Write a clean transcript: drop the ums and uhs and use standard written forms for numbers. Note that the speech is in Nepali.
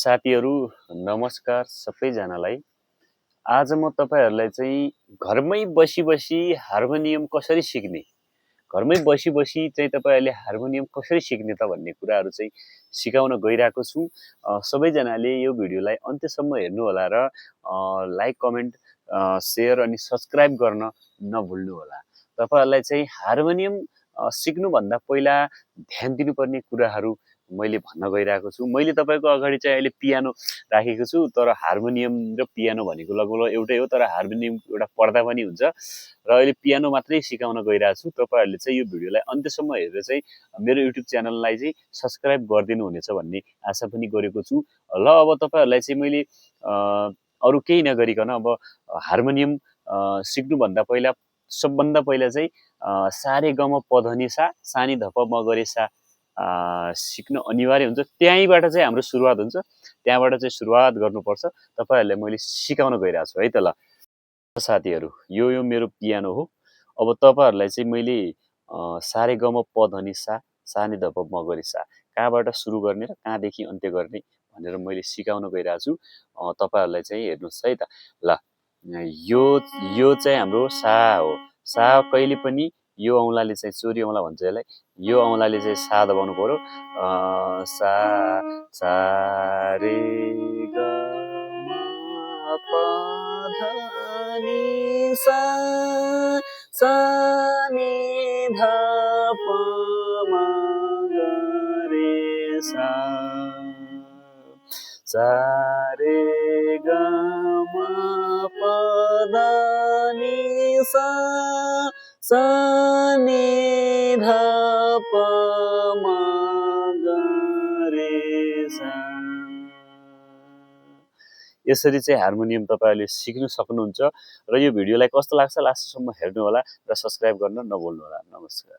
साथीहरू नमस्कार सबैजनालाई। आज म तपाईहरुलाई चाहिँ घरमै बसी हार्मोनियम कसरी सिक्ने, घरमै बसी चाहिँ तपाईहरुले हार्मोनियम कसरी सिक्ने त भन्ने कुराहरु चाहिँ सिकाउन गइरहेको छु। सबैजनाले यो भिडियोलाई अन्त्यसम्म हेर्नु होला र लाइक, कमेन्ट, शेयर अनि सब्स्क्राइब गर्न नभुल्नु होला। तपाईहरुलाई चाहिँ हार्मोनियम सिक्नु भन्दा पहिला ध्यान दिनुपर्ने कुराहरु मैले भन्न गइरहेको छु। मैले तपाईको अगाडि चाहिँ अहिले पियानो राखेको छु, तर हार्मोनियम र पियानो भनेको लगभग एउटै हो, तर हार्मोनियम एउटा पर्दा पनि हुन्छ र अहिले पियानो मात्रै सिकाउन गइरहेको छु। तपाईहरुले चाहिँ यो भिडियोलाई अन्त्यसम्म हेरेर चाहिँ मेरो युट्युब च्यानललाई चाहिँ सब्स्क्राइब गरिदिनु हुनेछ भन्ने आशा पनि गरेको छु। ल अब तपाईहरुलाई चाहिँ मैले अरु केही नगरिकन अब हार्मोनियम सिक्नु भन्दा पहिला सबभन्दा पहिला चाहिँ सा रे ग म प ध नि सा, सा नि ध प म ग रे सा सिक्न अनिवार्य हुन्छ। त्यहीबाट चाहिँ हाम्रो सुरुवात हुन्छ। त्यहाँबाट चाहिँ सुरुवात गर्नुपर्छ। तपाईहरुले मैले सिकाउन गइरहेको छु है त। ल साथीहरु, यो मेरो पियानो हो। अब तपाईहरुलाई चाहिँ मैले सा रे ग म प ध नि सा, सा नि ध प म ग रे सा कहाँबाट सुरु गर्ने र कहाँदेखि अन्त्य गर्ने भनेर मैले सिकाउन गइरहेको छु। तपाईहरुलाई चाहिँ हेर्नुस् है त। ल यो चाहिँ हाम्रो सा हो। सा कहिले पनि यो औंलाले चाहिँ चोरी औंला भन्छ यसलाई। यो औंलाले चाहिँ सा दबाउनु पर्यो। सा सा रे ग म प ध नि सा, सा नि ध प म ग रे सा, सा रे ग म प ध नि सा, सा नि ध प म ग रे सा। यसरी चाहिँ हार्मोनियम तपाईहरुले सिक्न सक्नुहुन्छ र यो भिडियोलाई कस्तो लाग्छ लास्टसम्म हेर्नु होला र सब्स्क्राइब गर्न नभुल्नु होला। नमस्कार।